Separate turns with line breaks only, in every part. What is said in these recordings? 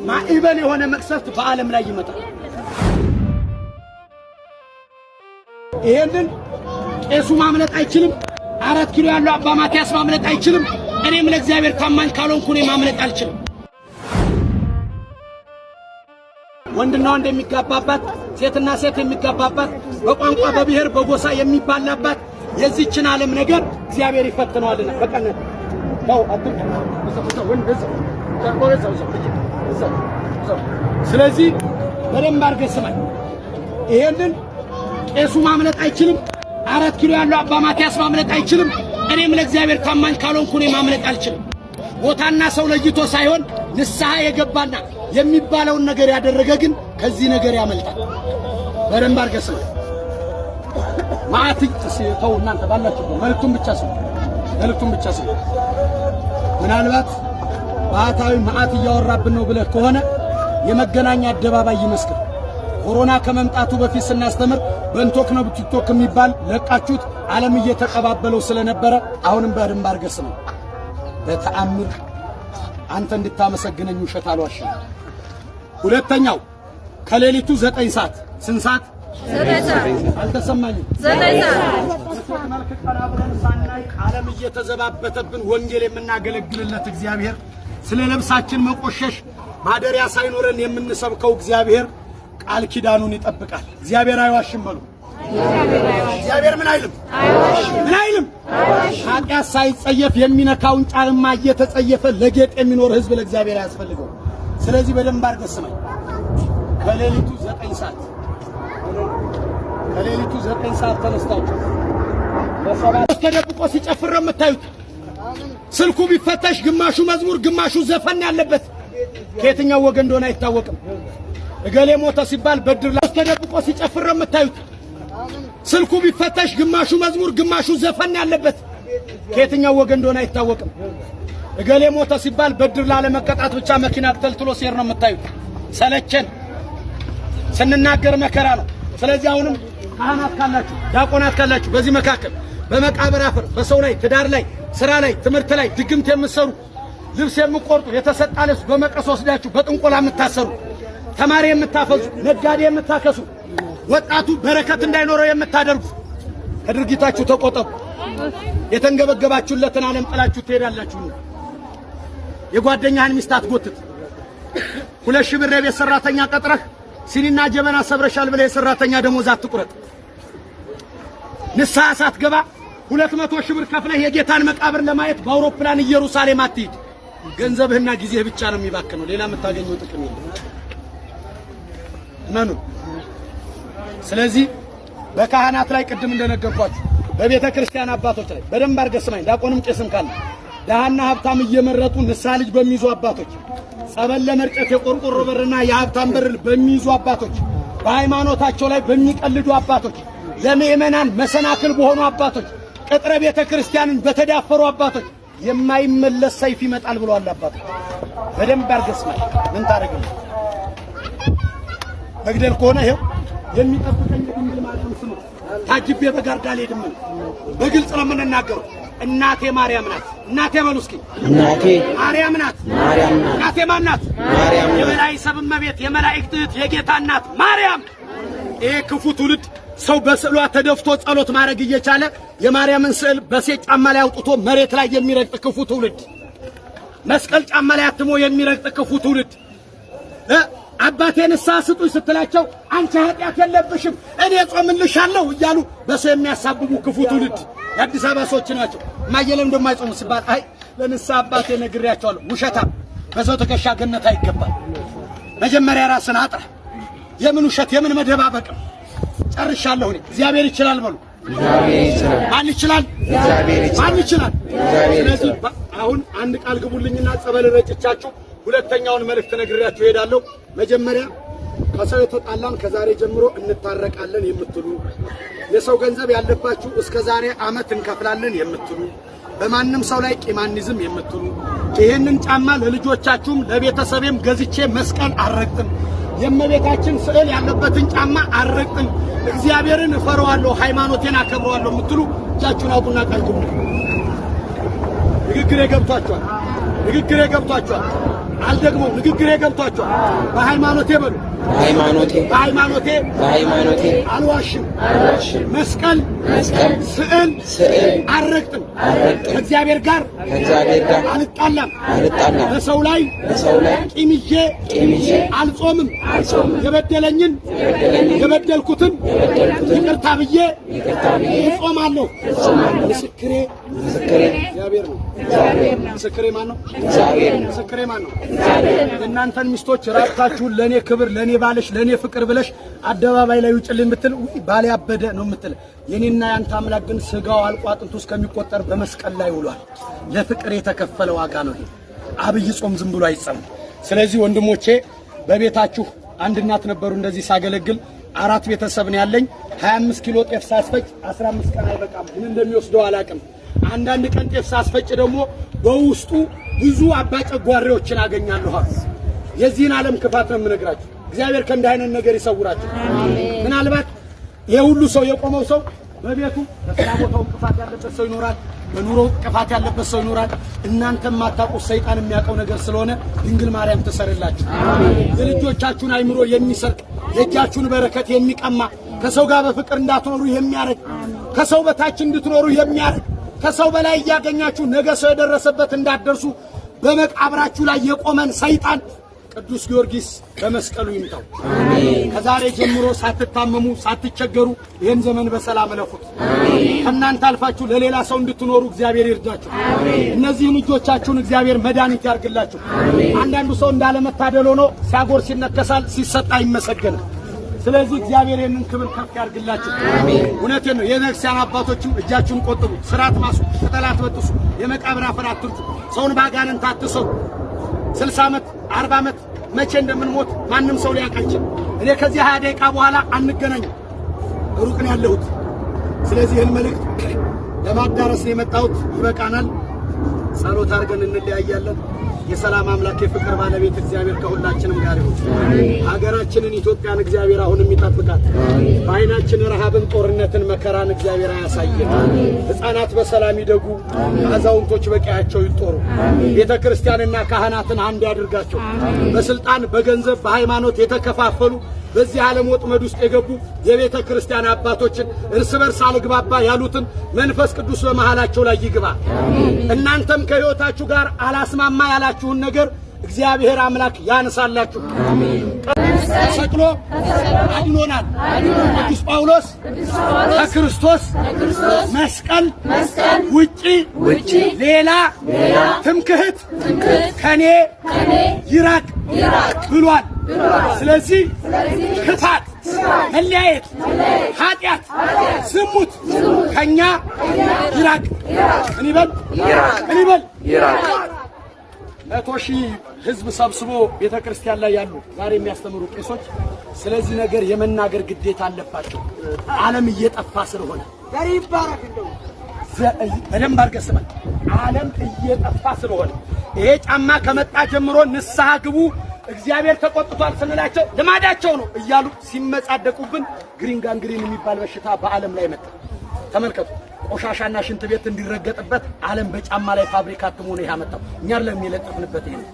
ማዕበል የሆነ መቅሰፍት በዓለም ላይ ይመጣል። ይሄንን ቄሱ ማምለጥ አይችልም። 4 ኪሎ ያለው አባ ማቲያስ ማምለጥ አይችልም። እኔም ለእግዚአብሔር ታማኝ ካልሆንኩ እኔ ማምለጥ አልችልም። ወንድና ወንድ የሚጋባባት፣ ሴትና ሴት የሚጋባባት፣ በቋንቋ በብሔር በጎሳ የሚባላባት የዚችን ዓለም ነገር እግዚአብሔር ይፈትነዋልና በቀነት ተው። ስለዚህ በደንብ አድርገህ ስማኝ። ይሄንን ቄሱ ማምለጥ አይችልም። 4 ኪሎ ያለው አባ ማቲያስ ማምለጥ አይችልም። እኔም ለእግዚአብሔር ታማኝ ካልሆንኩ እኔ ማምለጥ አልችልም። ቦታና ሰው ለይቶ ሳይሆን ንስሐ የገባና የሚባለውን ነገር ያደረገ ግን ከዚህ ነገር ያመልጣል። በደንብ አድርገህ ስማ። ማአት ተው፣ እናንተ ባላችሁበት መልእክቱን ብቻ ስሙ። መልእክቱን ብቻ ስሙ። ምናልባት ባህታዊ መዓት እያወራብን ነው ብለህ ከሆነ የመገናኛ አደባባይ ይመስክር። ኮሮና ከመምጣቱ በፊት ስናስተምር በንቶክ ነው ቲክቶክ የሚባል ለቃችሁት ዓለም እየተቀባበለው ስለነበረ አሁንም በደንብ አድርገህ ስማ። በተአምር አንተ እንድታመሰግነኝ ውሸት አልዋሽም። ሁለተኛው ከሌሊቱ 9 ሰዓት፣ ስንት ሰዓት? አልተሰማኝም። 9 ሰዓት። መልክ ቀና ብለን ሳናይ ዓለም እየተዘባበተብን ወንጌል የምናገለግልለት እግዚአብሔር፣ ስለ ልብሳችን መቆሸሽ ማደሪያ ሳይኖረን የምንሰብከው እግዚአብሔር ቃል ኪዳኑን ይጠብቃል። እግዚአብሔር አይዋሽም በሉ። እግዚአብሔር ምን አይልም? ምን አይልም? ኃጢአት ሳይጸየፍ የሚነካውን ጫማ እየተጸየፈ ለጌጥ የሚኖር ህዝብ ለእግዚአብሔር አያስፈልገው። ስለዚህ በደንብ አድርገህ ስማኝ። ከሌሊቱ 9 ሰዓት፣ ከሌሊቱ 9 ሰዓት ተነስታችሁ በ7 ተደብቆ ሲጨፍር ነው የምታዩት። ስልኩ ቢፈተሽ ግማሹ መዝሙር ግማሹ ዘፈን ያለበት ከየትኛው ወገን እንደሆነ አይታወቅም። እገሌ ሞተ ሲባል በድር ላይ ተደብቆ ሲጨፍር ነው የምታዩት። ስልኩ ቢፈተሽ ግማሹ መዝሙር ግማሹ ዘፈን ያለበት ከየትኛው ወገን እንደሆነ አይታወቅም። እገሌ ሞተ ሲባል በድር ላለመቀጣት ብቻ መኪና ተልትሎ ሲሄድ ነው የምታዩት። ሰለቸን፣ ስንናገር መከራ ነው። ስለዚህ አሁንም ካህናት ካላችሁ፣ ዲያቆናት ካላችሁ በዚህ መካከል በመቃብር አፈር በሰው ላይ፣ ትዳር ላይ፣ ስራ ላይ፣ ትምህርት ላይ ድግምት የምትሰሩ፣ ልብስ የምትቆርጡ፣ የተሰጣ ልብስ በመቀስ ወስዳችሁ በጥንቆላ የምታሰሩ፣ ተማሪ የምታፈዙ፣ ነጋዴ የምታከሱ፣ ወጣቱ በረከት እንዳይኖረው የምታደርጉ ከድርጊታችሁ ተቆጠቡ። የተንገበገባችሁለትን ዓለም ጥላችሁ ትሄዳላችሁ። የጓደኛህን ሚስት አትጎትት። 2,000 ብር የቤት ሰራተኛ ቀጥረህ ሲኒና ጀበና ሰብረሻል ብለህ የሰራተኛ ደሞዝ አትቁረጥ። ንስሐ ሳትገባ 200,000 ብር ከፍለህ የጌታን መቃብር ለማየት በአውሮፕላን ኢየሩሳሌም አትሂድ። ገንዘብህና ጊዜህ ብቻ ነው የሚባክነው። ሌላ የምታገኘው ጥቅም የለም። እመኑ። ስለዚህ በካህናት ላይ ቅድም እንደነገርኳችሁ በቤተ ክርስቲያን አባቶች ላይ በደንብ አድርገህ ስማኝ። ዲያቆንም ቄስም ካለ ደሃና ሀብታም እየመረጡ ንስሐ ልጅ በሚይዙ አባቶች፣ ጸበል ለመርጨት የቆርቆሮ በርና የሀብታም በር በሚይዙ አባቶች፣ በሃይማኖታቸው ላይ በሚቀልዱ አባቶች፣ ለምእመናን መሰናክል በሆኑ አባቶች፣ ቅጥረ ቤተ ክርስቲያንን በተዳፈሩ አባቶች የማይመለስ ሰይፍ ይመጣል ብለዋል አባቶች። በደንብ አድርገህ ስማኝ። ምን ታደርግልህ? መግደል ከሆነ ይኸው የሚጠብቀኝ የድንግል ማርያም ስም ታጅቤ በጋርዳ አልሄድም። በግልጽ ነው የምንናገረው። እናቴ ማርያም ናት። እናቴ በሉ እስኪ።
እናቴ
ማርያም ናት።
ማርያም ናት።
እናቴ ማን ናት?
ማርያም ናት።
የበላይ ሰብ እመቤት፣ የመላእክት እህት፣ የጌታ እናት ማርያም። ይሄ ክፉ ትውልድ ሰው በስዕሏ ተደፍቶ ጸሎት ማድረግ እየቻለ የማርያምን ስዕል በሴት ጫማ ላይ አውጥቶ መሬት ላይ የሚረግጥ ክፉ ትውልድ፣ መስቀል ጫማ ላይ አትሞ የሚረግጥ ክፉ ትውልድ፣ አባቴ ንስሐ ስጡኝ ስትላቸው አንቺ ኃጢአት የለብሽም እኔ ጾምልሻለሁ እያሉ በሰው የሚያሳብቡ ክፉ ትውልድ የአዲስ አበባ ሰዎች ናቸው። ማየለም እንደማይጾሙ ሲባል አይ ለንስሐ አባቴ ነግሬያቸዋለሁ። ውሸታም፣ በሰው ትከሻ ገነት አይገባም። መጀመሪያ ራስን አጥራ። የምን ውሸት የምን መደባበቅም። ጨርሻለሁ እኔ። እግዚአብሔር ይችላል በሉ።
እግዚአብሔር ይችላል።
ማን ይችላል?
እግዚአብሔር ይችላል።
ማን ይችላል?
እግዚአብሔር
ስለዚህ
ይችላል።
አሁን አንድ ቃል ግቡልኝና ጸበል ረጭቻችሁ ሁለተኛውን መልእክት ነግሬያችሁ እሄዳለሁ። መጀመሪያ ከሰው የተጣላን ከዛሬ ጀምሮ እንታረቃለን የምትሉ፣ የሰው ገንዘብ ያለባችሁ እስከ ዛሬ ዓመት እንከፍላለን የምትሉ፣ በማንም ሰው ላይ ቂም አንይዝም የምትሉ፣ ይሄንን ጫማ ለልጆቻችሁም ለቤተሰቤም ገዝቼ መስቀል አልረግጥም፣ የእመቤታችን ስዕል ያለበትን ጫማ አልረግጥም፣ እግዚአብሔርን እፈራዋለሁ፣ ሃይማኖቴን አከብረዋለሁ የምትሉ እጃችሁን አውጡና ቃል ግቡ። ንግግሬ ገብቷችኋል? ንግግሬ ገብቷችኋል? አልደግመው፣ ንግግሬ ገብቷቸዋል። በሃይማኖቴ በሉ።
በሃይማኖቴ።
በሃይማኖቴ።
በሃይማኖቴ።
አልዋሽም።
አልዋሽም።
መስቀል፣
መስቀል፣
ስዕል
ስዕል
አልረግጥም።
አልረግጥም።
ከእግዚአብሔር ጋር
ከእግዚአብሔር ጋር
አልጣላም።
አልጣላም።
በሰው ላይ
በሰው ላይ
ቂም ይዤ
ቂም ይዤ
አልጾምም።
አልጾምም።
የበደለኝን
የበደለኝን
የበደልኩትን
የበደልኩትን
ይቅርታ ብዬ
ይቅርታ ብዬ
እጾማለሁ።
እጾማለሁ።
ምስክሬ
ምስክሬ
እግዚአብሔር ነው።
እግዚአብሔር ነው።
ምስክሬ ማን ነው?
እግዚአብሔር ነው።
ምስክሬ ማን ነው? የእናንተን ሚስቶች ራቁታችሁን ለእኔ ክብር፣ ለእኔ ባልሽ፣ ለእኔ ፍቅር ብለሽ አደባባይ ላይ ውጭልኝ ብትል ውይ ባሌ ያበደ ነው የምትል። የኔና ያንተ አምላክ ግን ስጋው አልቆ አጥንቱ እስከሚቆጠር በመስቀል ላይ ውሏል። ለፍቅር የተከፈለ ዋጋ ነው ይሄ። አብይ ጾም ዝም ብሎ አይጸምም። ስለዚህ ወንድሞቼ፣ በቤታችሁ አንድ እናት ነበሩ፣ እንደዚህ ሳገለግል አራት ቤተሰብ ነው ያለኝ። 25 ኪሎ ጤፍ ሳስፈጭ 15 ቀን አይበቃም። ምን እንደሚወስደው አላቅም። አንዳንድ ቀን ጤፍ ሳስፈጭ ደግሞ በውስጡ ብዙ አባጨጓሬዎችን አገኛለሁ አሉ። የዚህን ዓለም ክፋት ነው የምነግራችሁ። እግዚአብሔር ከእንዲህ አይነት ነገር ይሰውራችሁ። ምናልባት ይሄ ሁሉ ሰው የቆመው ሰው በቤቱ በስራ ቦታው እንቅፋት ያለበት ሰው ይኖራል። በኑሮ እንቅፋት ያለበት ሰው ይኖራል። እናንተ የማታውቁት ሰይጣን የሚያውቀው ነገር ስለሆነ ድንግል ማርያም ትሰርላችሁ። የልጆቻችሁን አይምሮ የሚሰርቅ፣ የእጃችሁን በረከት የሚቀማ፣ ከሰው ጋር በፍቅር እንዳትኖሩ የሚያደርግ፣ ከሰው በታች እንድትኖሩ የሚያደርግ፣ ከሰው በላይ እያገኛችሁ ነገ ሰው የደረሰበት እንዳትደርሱ በመቃብራችሁ ላይ የቆመን ሰይጣን ቅዱስ ጊዮርጊስ በመስቀሉ ይምታው። ከዛሬ ጀምሮ ሳትታመሙ ሳትቸገሩ ይህን ዘመን በሰላም እለፉት። ከእናንተ አልፋችሁ ለሌላ ሰው እንድትኖሩ እግዚአብሔር ይርዳችሁ። እነዚህን እጆቻችሁን እግዚአብሔር መድኃኒት ያርግላችሁ። አንዳንዱ ሰው እንዳለመታደል ሆኖ ሲያጎርስ ይነከሳል፣ ሲሰጥ አይመሰገንም። ስለዚህ እግዚአብሔር ይህንን ክብር ከፍ ያርግላችሁ። እውነቴን ነው። የቤተክርስቲያን አባቶችም እጃችሁን ቆጥቡ፣ ስርዓት ማሱ፣ ቅጠል አትበጥሱ፣ የመቃብር አፈር አትርጩ፣ ሰውን ባጋንንት አትሰሩ። 60 ዓመት፣ 40 ዓመት መቼ እንደምንሞት ማንም ሰው ሊያውቅ አይችልም። እኔ ከዚህ 20 ደቂቃ በኋላ አንገናኝም፣ ሩቅ ነው ያለሁት። ስለዚህ ይህን መልእክት ለማዳረስ ነው የመጣሁት። ይበቃናል። ጸሎት አድርገን እንለያያለን። የሰላም አምላክ የፍቅር ባለቤት እግዚአብሔር ከሁላችንም ጋር ይሁን። ሀገራችንን ኢትዮጵያን እግዚአብሔር አሁንም ይጠብቃት። በዓይናችን ረሃብን፣ ጦርነትን፣ መከራን እግዚአብሔር አያሳየን። ሕፃናት በሰላም ይደጉ፣ አዛውንቶች በቀያቸው ይጦሩ። ቤተ ክርስቲያንና ካህናትን አንድ ያድርጋቸው። በስልጣን፣ በገንዘብ፣ በሃይማኖት የተከፋፈሉ፣ በዚህ ዓለም ወጥመድ ውስጥ የገቡ የቤተ ክርስቲያን አባቶችን እርስ በርስ አልግባባ ያሉትን መንፈስ ቅዱስ በመሃላቸው ላይ ይግባ። እናንተም ከሕይወታችሁ ጋር አላስማማ ያላችሁን ነገር እግዚአብሔር አምላክ ያንሳላችሁ። ተሰቅሎ አድኖናል። ቅዱስ ጳውሎስ ከክርስቶስ መስቀል ውጪ ሌላ ትምክህት ከኔ ይራቅ ብሏል። ስለዚህ ክፋት፣ መለያየት፣ ኃጢአት፣ ዝሙት ከኛ ይራቅ። ምን ይበል? ምን ይበል? 100,000 ህዝብ ሰብስቦ ቤተ ክርስቲያን ላይ ያሉ ዛሬ የሚያስተምሩ ቄሶች ስለዚህ ነገር የመናገር ግዴታ አለባቸው። ዓለም እየጠፋ ስለሆነ በደንብ አድርገህ ስማ። ዓለም እየጠፋ ስለሆነ ይሄ ጫማ ከመጣ ጀምሮ ንስሐ ግቡ፣ እግዚአብሔር ተቆጥቷል ስንላቸው ልማዳቸው ነው እያሉ ሲመጻደቁብን green gangrene የሚባል በሽታ በዓለም ላይ መጣ። ተመልከቱ። ቆሻሻና ሽንት ቤት እንዲረገጥበት ዓለም በጫማ ላይ ፋብሪካ አትሞ ነው ያመጣው። እኛ አይደለም የለጠፍንበት፣ ይሄ ነው።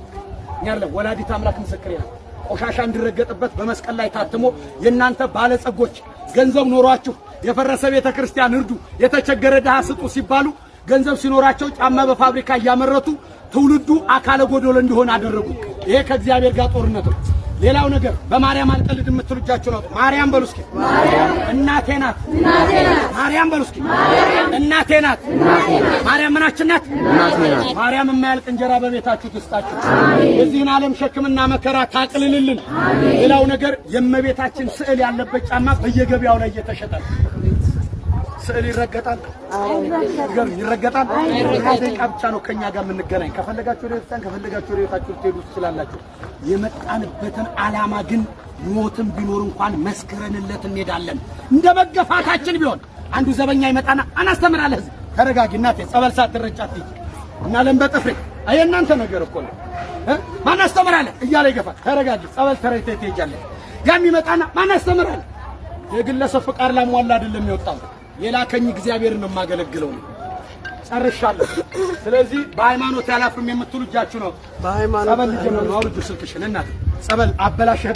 እኛ አይደለም፣ ወላዲት አምላክ ምስክሬ ነው። ቆሻሻ እንዲረገጥበት በመስቀል ላይ ታትሞ የእናንተ ባለጸጎች ገንዘብ ኖሯችሁ የፈረሰ ቤተ ክርስቲያን እርዱ፣ የተቸገረ ድሃ ስጡ ሲባሉ ገንዘብ ሲኖራቸው ጫማ በፋብሪካ እያመረቱ ትውልዱ አካለ ጎዶሎ እንዲሆን አደረጉ። ይሄ ከእግዚአብሔር ጋር ጦርነት ነው። ሌላው ነገር በማርያም አልቀልድ የምትሉ እጃችሁን አውጡ። ማርያም በሉ እስኪ። እናቴ ናት። ማርያም በሉ እስኪ። እናቴ ናት። ማርያም ምናችን ናት? ማርያም የማያልቅ እንጀራ በቤታችሁ ትስጣችሁ። የዚህን ዓለም ሸክምና መከራ ታቅልልልን። ሌላው ነገር የእመቤታችን ስዕል ያለበት ጫማ በየገበያው ላይ እየተሸጠ ነው። ስዕል ይረገጣል? ይገርም ይረገጣል። ደቂቃ ብቻ ነው ከኛ ጋር የምንገናኝ። ከፈለጋችሁ ወደ ቤተክርስቲያን፣ ከፈለጋችሁ ወደ ቤታችሁ ልትሄዱ ትችላላችሁ። የመጣንበትን ዓላማ ግን ሞትም ቢኖር እንኳን መስክረንለት እንሄዳለን። እንደ መገፋታችን ቢሆን አንዱ ዘበኛ ይመጣና አናስተምራለህ ህዝብ ተረጋጊ እናቴ ጸበል ሳትረጫ አትሂጂ እና ለም በጥፍሬ አይ እናንተ ነገር እኮ ነው እ ማን አስተምራለህ እያለ ይገፋል። ተረጋጊ ጸበል ተረጭተሽ ትሄጃለሽ። ያም ይመጣና ማን አስተምራለህ። የግለሰብ ፍቃድ ላሟላ አይደለም የወጣው፣ የላከኝ እግዚአብሔርን ነው የማገለግለው ነው። ጨርሻለሁ። ስለዚህ በሃይማኖት ያላፍርም የምትሉ እጃችሁ ነው። ጸበል ልጀምር ነው። አውርጁ ስልክሽን እናት ጸበል አበላሸህ።